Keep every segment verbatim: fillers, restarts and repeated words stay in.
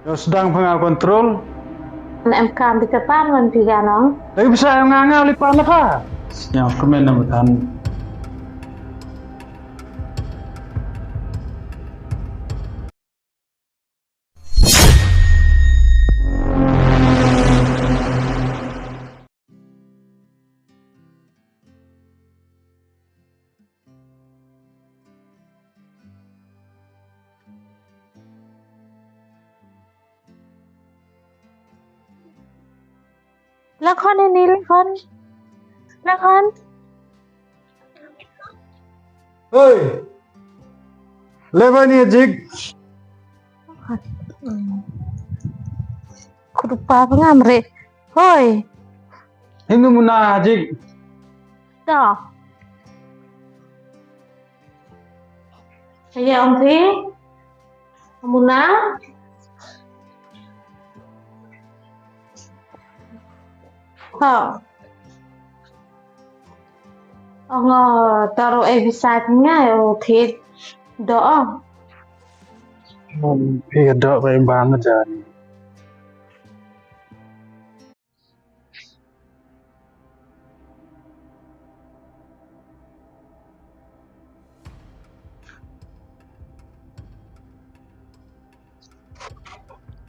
Yow sdang pha nga control. Em kam di te pan wan phi ka nong. Lagi pisa yong nga nga li pan la pha. Sñiaw kmen na matan. Lakhon ini, Lakhon. Lakhon. Hoi. Leba ni jig. Kudu pa pengam re. Hoi. Hinu muna jig. To. Kaya ong phi. Muna. Ha. Ong, taro e visa nga o thit do. Phi ka do ba em ban na jan.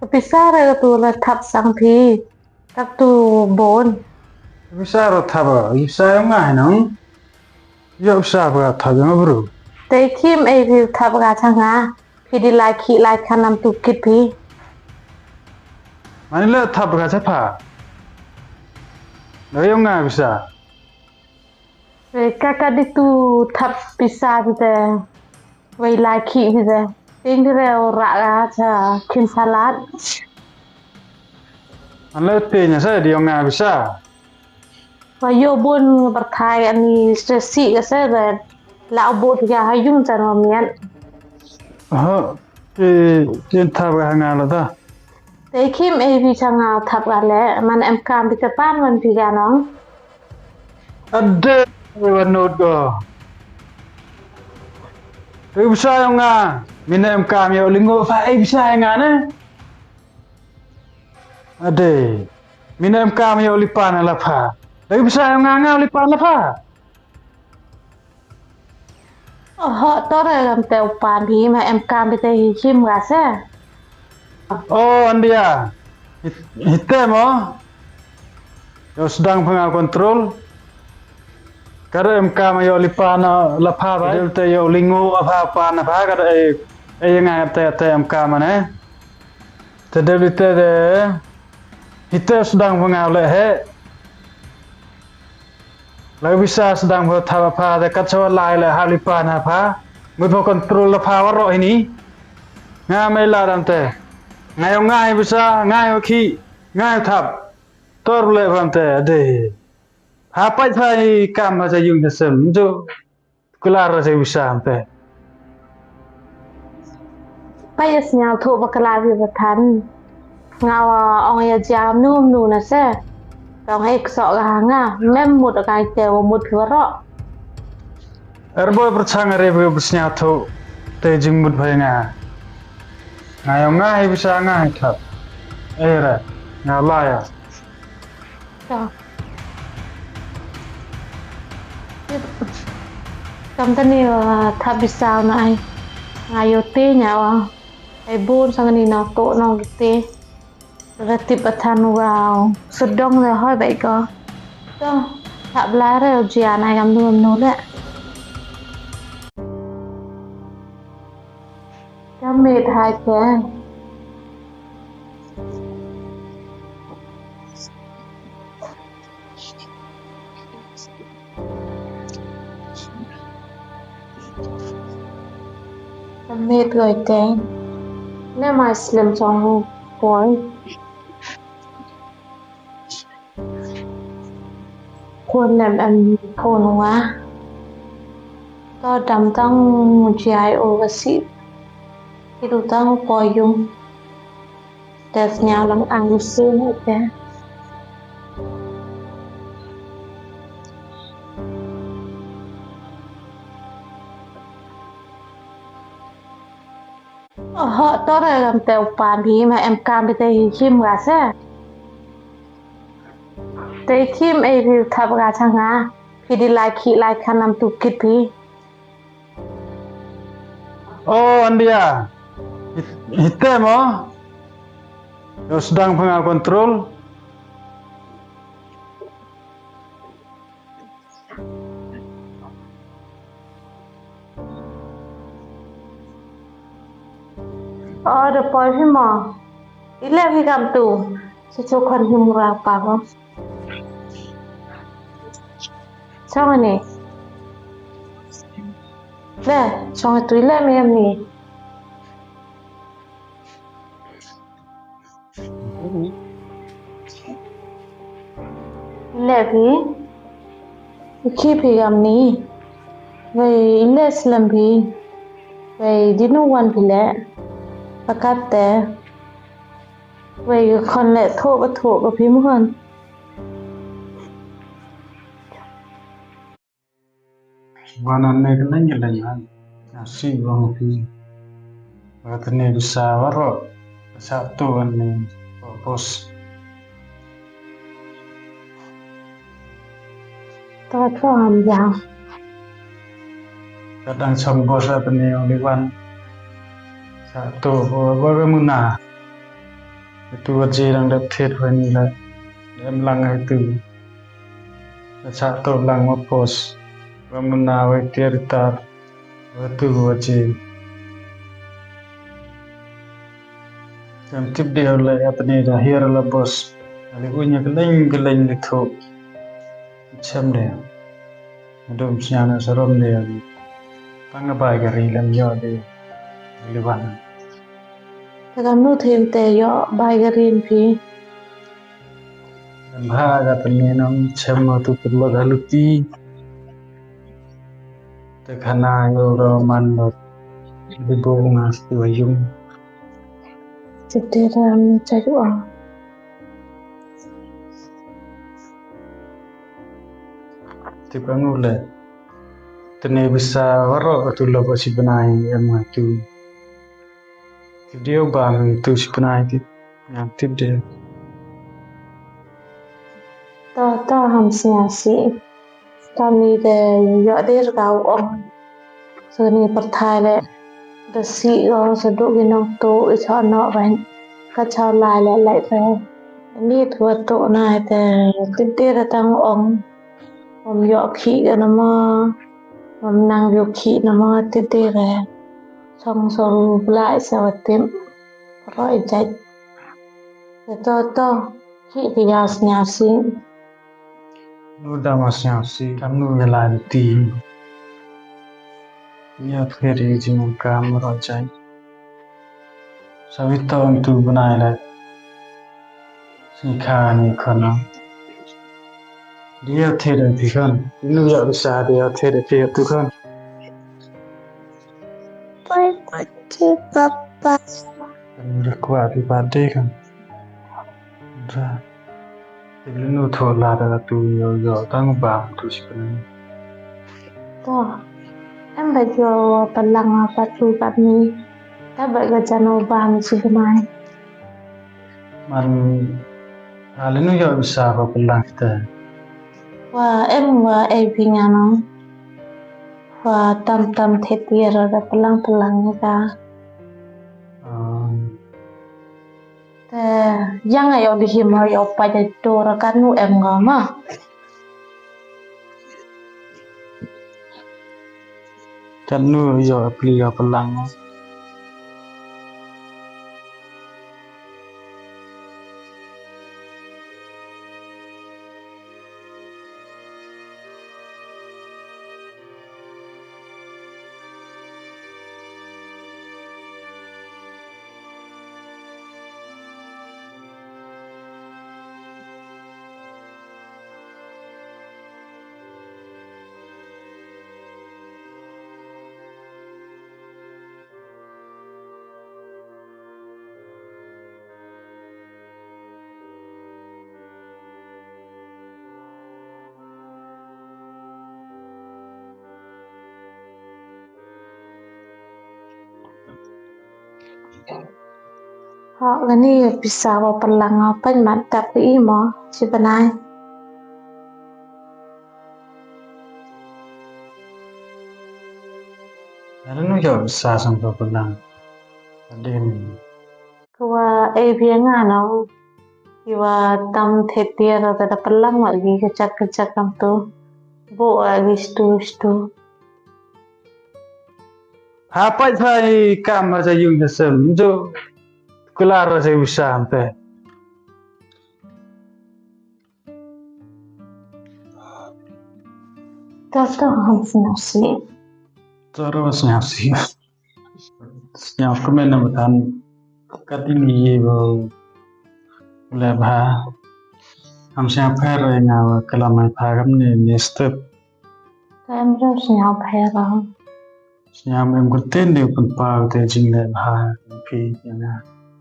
Pisa re tu la thap sang phi. Thap tu bon. Pisa ro thap, pisa yong nga nong. Yow pisa ba thap yong bru. Te khim e phi thap ka cha nga. Phi di lai khi lai khanam tu kit phi. Mani le thap ka cha pha. Lo yong nga pisa. Re ka ka di tu thap pisa phi te. Wei lai khi phi te. Ting re ra ka cha khin salat. An le te nya sa di yong nga pisa. Wa yow bun pyrthai ani stresi ka se de. La u bun ya ha yung chan wa miat. Ha, ki, kin thap ka ha nga la ta. Te khim e phi cha nga thap ka le, man em kam phi te pan wan phi ka nong. Ade, wa not ko. Te pisa yong nga, min em kam yow lingo pha e pisa yong nga ne. Ade, min em kam yow li pan la pha. Lagi pisa yong nga nga li pan la pha. Oho, tore kam te u pan phi ma em kam phi te hi khim ka se. O, Andia. Hit-, hite mo. Yow sdang pha nga control. Kada em kam yow li pan la pha ba. Te yow lingo pha pan pha kada e, e nga te te em kam ne. Te de li te de. Hite sdang pha nga le he. Lagi pisa sdang pha thap pha te kat sa wa lai le ha li pan pha. Mut pha control la pha waroh hini. Nga mei la dam te. Nga yow nga pisa, nga yow khi, nga yow thap. Tor le pha te de. Ha pait pha i kam ha sa yung ha sem. Jo. Klar ra se pisa te. Pait ya sñiaw thoh ba klar ya ba than. Nga wa ong ya jia mnu mnu na se. Tong ek so ka ha nga. Mem mut ka te wa mut ki waroh. Er boi pyrchang re boi pyrchang thoh. Te jingmut bhai nga. Nga yow nga hi pisa nga hi thap. Era. Nga la ya. Ka. Kam tani wa thap pisa na ai. Nga yow te nya wa. Ai bun sang ni na to nong ki te. Ra tip a than wa. Sudong le hoi bai ko. To. Thap la re u jia na kam nu nu le. Ka met hai ke. Ka met goi te. Ne mai slem chong poi. Khun nem em khun wa. To dam tang jia o wa si. Ki du tang poi yung. Te sñiaw lang ang si te. Ho, to re kam te u pan phi ma em kam phi te hi khim ga se. Te khim ei phi thap ga cha nga. Phi di lai khi lai khan nam tu kit phi. O, Andia. Hit-, hitem o. Yo sdang pha nga control. O, da poi phi mo. I le phi kam tu. Sa chu khon him ra pa ko. Chong ni. Le, chong tu i le mi em ni. Le phi. Ki phi kam ni. Wei le slem phi. Wei di nu wan phi le. Pakat te. Wei khon le tho ba tho ba phi mu khon. Wan ne ka nang ka nang han. Nga si wang phi. Wa ka ne bisa waro. Sa tu wan ne. Pos. To to ham ya. Ka dang chong bos ra ne oli wan. Sa tu wa wa muna. Tu wa je dang da thet wa ni la. Em lang ai tu. Sa to lang wa pos. Wa muna wa tiar tar. Wa tu wa je. Kam tip de la apne da hiar la bos. Ali unya keleng keleng de tho. Chem de. Dum sñiaw na sarom de. Tang bai gari lam yo de. Liwan. Te kam nu them te yo bai gari phi. Em ha ka tani nong chem ma tu pulot haluti. Te khana yo ro man lo. Di bo nga sti wa yung. Te te ram ni cha yo. Te ka ngu le. Te ne bisa waro tu lo ba si bnai em nga tu. Video ba tu si bnai ti. Nga tip de. To, to, ham sñiaw si. Kani de yo de ka u ong. Sa ni pyrthai le. Da si o sa du ki nong tu i cha no ban. Ka cha lai le lai re. Ni tu tu na te tip de da tang ong. Wam yo khi ka na ma. Wam nang yo khi na ma tip de re. Chong so ru blai sa wa tip. Roi jait. Te to to. Khi ki ya sñiaw si. Nu da ma sñiaw si, kam nu ya lai ti. Ya pher i jing kam ro jai. Sa wi to tu bnai la. Sñi kha ni khana. Dia ther phi khan. Nu ya sa dia ther phi tu khan. Bye, bye, papa. Kan request happy birthday kan. Ra. Te le nu tho la da tu yo yo tang ba tu si kan. To. Em ba yo palang pa tu ka ni. Ta ba ga jano ba mi si mai. Man, a le nu yo bisa ko palang te. Wa em wa e bi nga no. Wa tam tam the ti ro da palang palang ni ta. Te yang ayo di him ayo pa ja do ra kan nu em nga ma. Kan nu yo pli ga palang. Ho, kani ya pisa wa pynlang, o, pynman tap ka i mo, chi bnai. Ada nu ya pisa sang wa pynlang. Adin. Ka wa e bia nga no. Ki wa tam theater da da pynlang wa gi ka chak ka chak kam tu. Bo wa gi stu stu. Ha, pait pha i kam ha cha yung cha sem. Jo kular cha wi sam te. To to ham sñiaw si. To ro sñiaw si. Sñiaw kmen na batan. Kat ini ye bo le bha. Ham sñiaw pher nga wa kalam ai pha kam ni ni step. Em ro sñiaw pher. Sñiaw em kurtin de pynpaw te jingleh bha phi ya nga.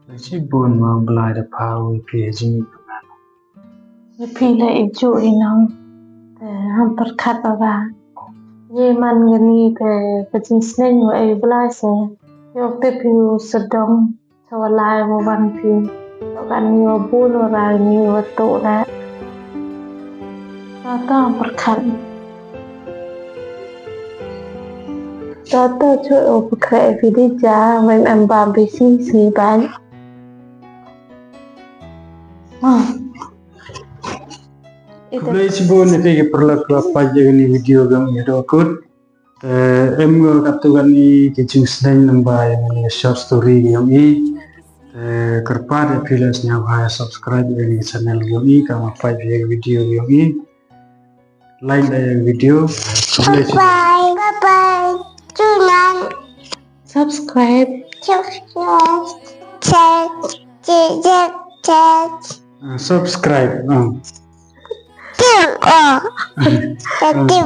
Le chi bun ma Blai da paw phi jing. Ye phi le i ju i nong. Te ham pyrkhat ba. Ye man kani te ka jingsneng wa e Blai se. Yoh te phi u sdong. Sa wa lai wa wan phi. Yoh kani wa bun wa rai ni wa tu le. Ta ta pyrkhat. Ta ta chu o pyrkhat phi di ja, wen em bam phi si si ban. Ah. Khublei chibun ya phi ki paralok wa pait ya kani video kam ya do kut. Te em nga katu kani ki jingsneng nang ba ya kani short story yong i. Te kyrpad ya phi le sñiaw bha subscribe ya kani channel yong i, kam wa pait ya video yong i. Like da ya video. Khublei chibun. Bye bye. Bye bye. Tunang. Subscribe. Subscribe. Chat. Chat. Chat. Ah, subscribe. Ah. Tim. Oh. Tim.